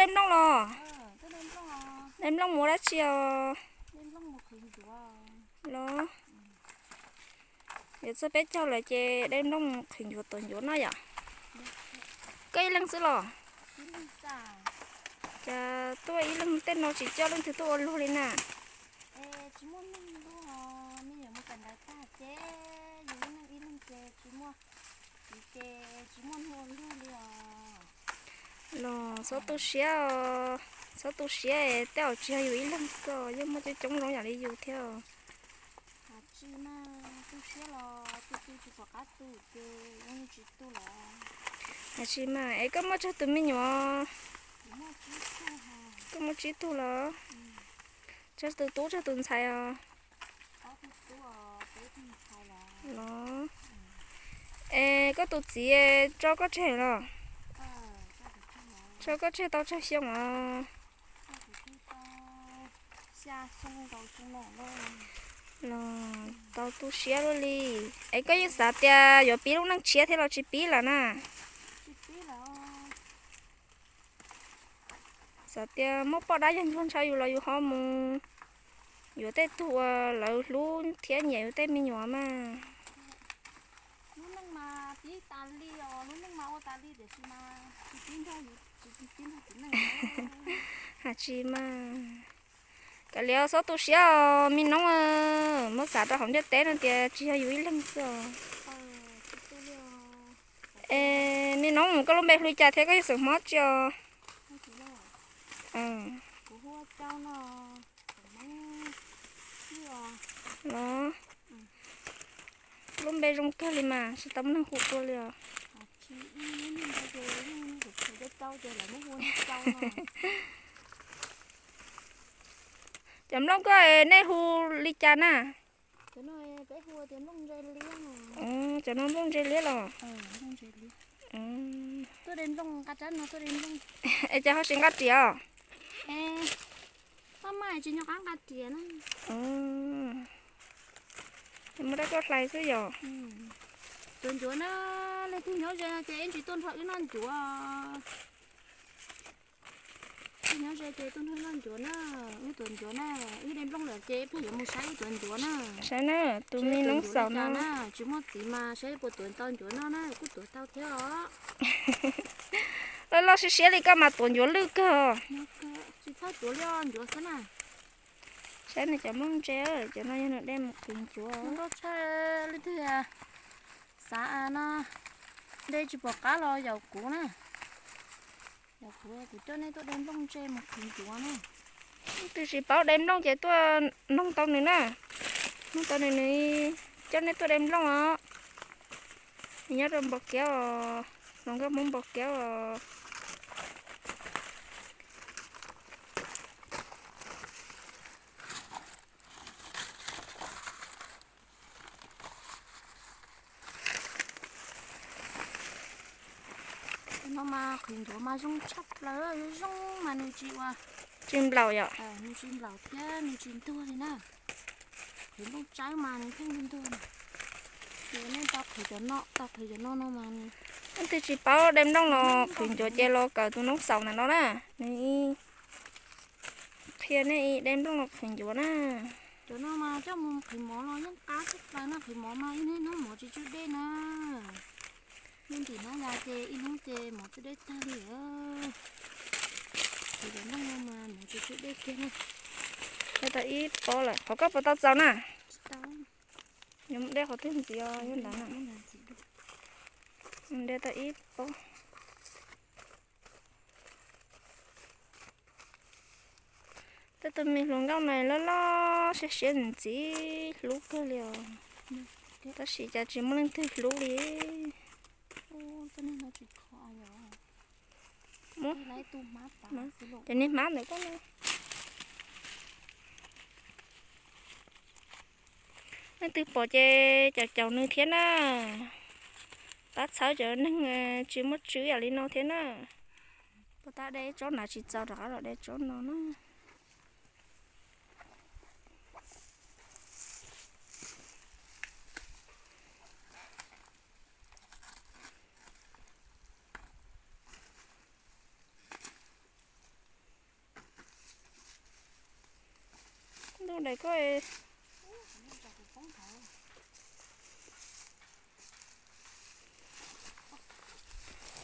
Nplooj los? De nplooj mus dab tsi os? Los, yuav txog peb caug lawm ces de nplooj mus qhwv ncuav tuav ncuav no yom. Koj ib leeg xwb los? Cas tuaj ib leeg tej no tsis coj leej twg tuaj ua luag li na? Los txhob tu siab os, txhob tu siab, tej zaum tsis yog yus ib leeg xwb, yeej muaj coob coob zoo yam li yus thiab. Hais tsis mas es koj muaj tsawg tus me nyuam? Koj muaj tsib tug los? Tsawg tus tub tsawg tus ntxhais os? Los, es koj tus txiv tso koj tseg los? Tso koj tseg tau tsawg xyoo os? Los tau tu siab luaj li. Es koj yeej xav tias yuav pib lub neej tshiab thiab los tsis pib lawm na? Xav tias muaj poj dab yawg ntsuag ntshaw yus los yus ho mus yuav tej tug uas lawv hlub thiab nyiam yus tej me nyuam mas. Hais tsis mas, kav liam txhob tu siab os me noob, muab xav rau hauv ntiaj teb no tias tsis yog yus ib leeg xwb os. Es me noob, koj lub npe hu li cas thiab koj yog xeem Hmoob tsi os? Los, lub npe zoo kawg li mas tsis tau muaj neeg hu dua li os. Cov nplooj koj nej hu li cas na? Cov no nplooj ntse liab los? Es cas ho tsis nqa riam os? Muaj dab tuaj hlais xwb yom. Tuav ncuav na, leej twg nyob ze no ces ib ntsis tuaj nrog wb noj ncuav. Wb nyob ze ces tuaj nrog wb noj ncuav na, wb tuav ncuav na, wb de nplooj lawm ces ib pliag yuav mus saib wb tuav ncuav na. Saib na, tus me noob xaum no na, tsis muaj txiv mas saib puas tuav tau ncuav noj na, kuj tuav tau thiab os. Loj loj siab siab li koj mas tuav ncuav lwj kawg. Tsis txhob tuav li os, ncuav xwb na. Saib nws cov nplooj ntse, cov no yog nws de mus qhwv ncuav. Nkauj Tshaj, leej twg xav no de tsis pom qab los yaum kuv na. Yaum kuv, kuv coj nej tuaj de nplooj ntse mus qhwv ncuav na. Leej twg tsis paub de nplooj ces tuaj noog tau nws na. Noog tau nws, nws coj nej tuaj de nplooj os. Nws nyob rau Npos Kiab os, hluas nkauj Hmoob Npos Kiab os. No mas qhwv ncuav mas zoo tshaj plaws, zoo mas nws tsis ua, tsis nplaum yom, nws tsis nplaum thiab nws tsis ntuag li na. Qhwv nplooj tsawb mas nws pheej ntuag ntuag. Ces nej tau qhwv cov no, tau qhwv cov no no mas nws. Leej twg tsis paub de nplooj los qhwv ncuav ces los kawm tus noob xaum ntawm no na, nws qhia nej de nplooj los qhwv ncuav na. Cov no mas coj mus qhwv mov los yeej qab tshaj plaws na, qhwv mov mas ib hnub hnub mov tsis tsw dej na. Nyob ntim hnab ya ces ib hnub ces mov tsw dej tag li. Qhwv cov nplooj no mas mov tsis tsw dej kiag na. De tau ib pob lawm, qhov koj puas tau txaus na? Yuav mus de qhov twg ntxiv os, yog ntawd na. De tau ib pob. Tej tus me hluas nkauj no loj loj siab siab ntxim hlub kawg li os. Tab sis cas tsis muaj leej twg hlub li. Cov niag hmab ntawd koj na. Leej twg pom ces caum caum nws thiab na. Pab txhawb cov neeg tsis muaj tswv yam li no thiab na. Puas tab de tsob nav tsis txaus rov qab los de tsob no na. Koj,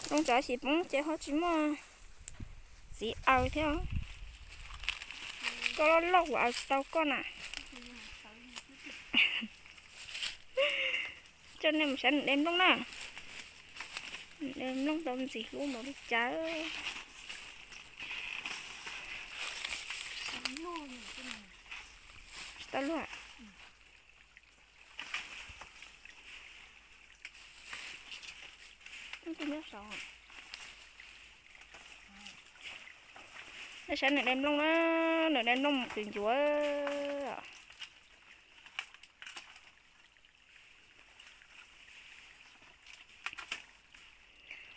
loo tsam xim poob ces ho tsis muaj txiv aws thiab. Koj loj loj kuv aws tsis tau koj na. Coj nej mus saib nws de nplooj na. Nws de nplooj tau ntxim hlub npaum li cas. Tsis tau luaj. Nej saib nws de nplooj na, nws de nplooj mus qhwv ncuav.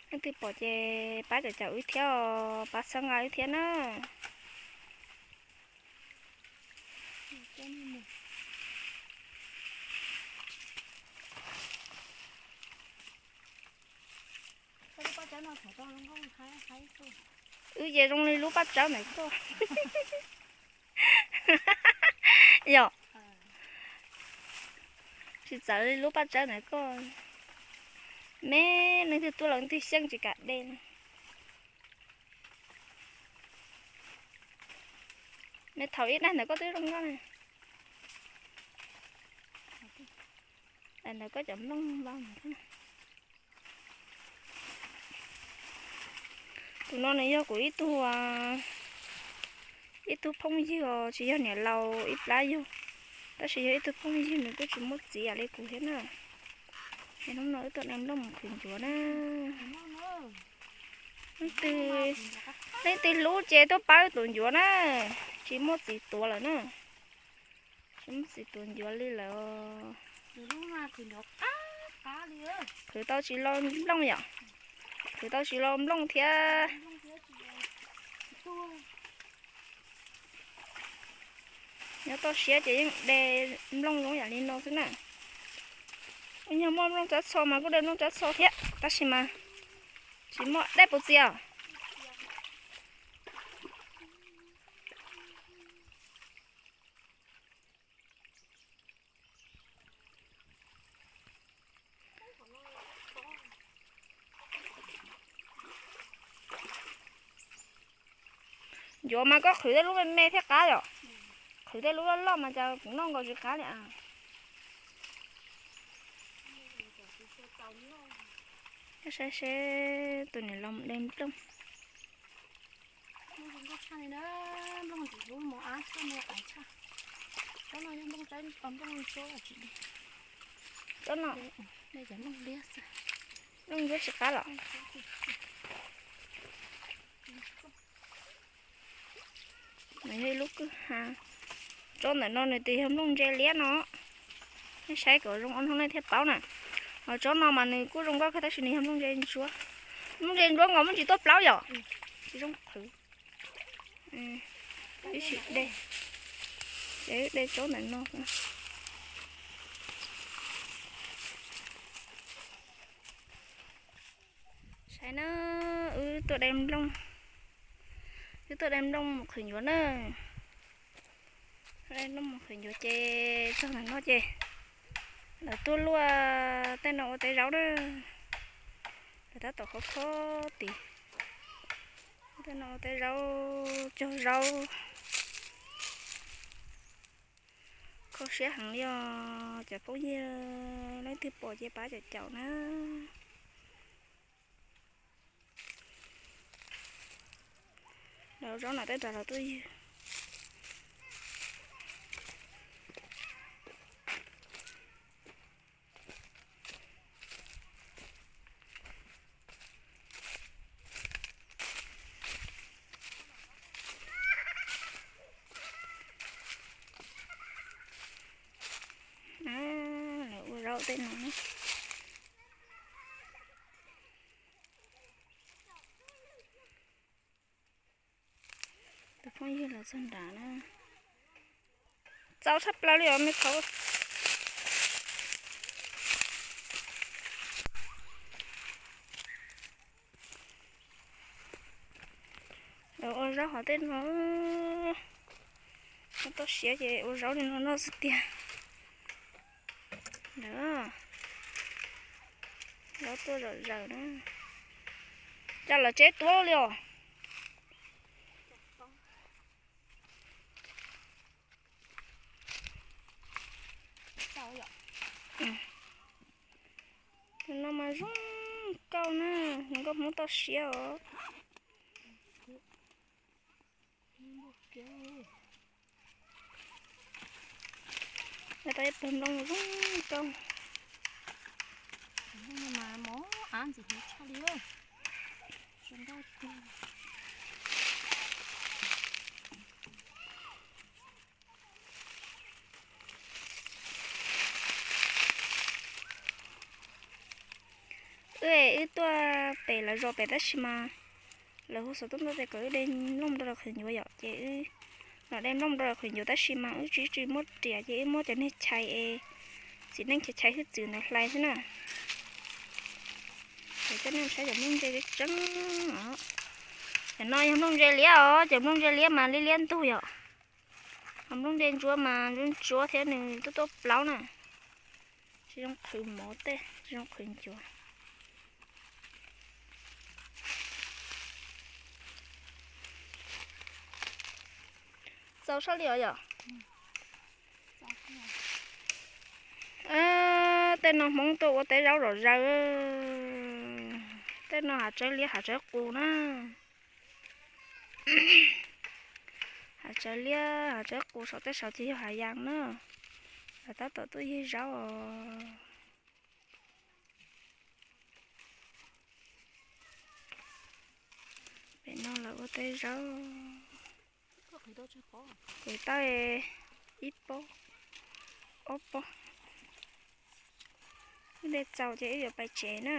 Leej twg pom ces pab caum caum wb thiab os, pab txhawb nqa wb thiab na. Wb ces zoo li lub paj tsawb ntawm koj. Yog tsis txawv li lub paj tsawb ntawm koj. Me, leej twg tuaj los leej twg xyeej tsis kam de. Me thaum ib daim ntawd koj twb zoo nkauj na. Daim ntawd koj cov nplooj ntau. Tus no nws yog kuv ib tug, ib tug phooj ywg os, tsis yog niam laus ib plab yug, tab sis yog ib tug phooj ywg, nws kuj tsis muaj txiv yam li kuv thiab na. Es hnub no wb tuaj de nplooj mus qhwv ncuav na. Leej twg, leej twg hlub ces tuaj pab wb tuav ncuav na, tsis muaj txiv tuav lawm na. Tsis muaj txiv tuav ncuav li lawm. Qhwv tau tsis lo nplooj yom? Qhwv tau tsis lo nplooj thiab. Nyob toj siab ces yeej de nplooj zoo yam li no xwb na. Yog muaj nplooj tsab txho mas kuj de nplooj tsab txho thiab, tab sis mas tsis muaj dej puas txias. Ncuav mas koj qhwv tej lub me me thiaj qab yom? Qhwv tej lub loj loj mas cas kuv noj nkaus tsis qab li as. Saib seb tus niam laus de nplooj. Tsob no, nplooj ntsuab tsis qab los? Nws yog ib lub kwj ha. Tsob ntawm no nws tias yog nplooj ntse liab no. Nej saib kom zoo ob hnub nej thiaj paub na. Ho tsob no mas nws kuj zoo nkauj kawg tab sis nws yog nplooj ntse ntsuab. Nplooj ntse ntsuab nkaus muaj tsis tuaj plaub yom? Tsis zoo qhwv. Ib sim de, ces wb de tsob ntawm no. Saib na, wb tuaj de nplooj, wb tuaj de nplooj mus qhwv ncuav na. De nplooj mus qhwv ncuav ces txog ntawm no ces lawv tuaj luaj tej no ua teb zaub na. Lawv tab tom khov kho tid. Tej no ua teb zaub, cog zaub. Kho siab heev li os cov phooj ywg, leej twg pom ces pab caum caum na. Lawv zaub na tej nrad los tuaj ywg. Lawv ua zaub tej no. Tus phooj ywg los txog nrad na. Txaus tshaj plaws li os me thaud. Lawv ua zaub hov tej no, ua Toj siab ces ua zaub li no noj xwb tiag. Zaub tuaj zom zaws na. Cas lawv tseb tuab li os. Tus no mas zoo nkauj na, zoo nkauj Hmoob toj siab os. Tau ib pawg nplooj zoo nkauj. Mas mov av ntxim hnov tshaj li. Wb, wb tuaj pem lawv zos pem tab sis mas lawv hu xov tooj tuaj tias kom wb de nplooj rau lawv qhwv ncuav yom, ces wb los de nplooj rau lawv qhwv ncuav tab sis mas wb tsis, tsis muaj riam ces wb muab cov niag chais es txiv neej chais chais hwj txwv ntawd hlais xwb na. Ces coj nej saib cov nplooj ntse tseeb tseeb os. Cov no yog nplooj ntse liab os, cov nplooj ntse liab mas liab liab ntug yom. Ho nplooj ntse ntsuab mas ntsuab ntsuab thiab nws tuaj tuaj plaub na. Tsis zoo qhwv mov tej, tsis zoo qhwv ncuav. Txaus sab li os yom. Tej no Hmoob tuaj ua teb zaub zom zaws. Tej no hav tsawb liab hav tsawb qus na. Hav tsawb liab hav tsawb qus saum tej saud ces yog hav yas na. Lawv tab tom tuaj yig zaub os. Pem no lawv ua teb zaub. Qhwv tau ib pob, ob pob. Wb de txaus ces wb yuav pais tsev na.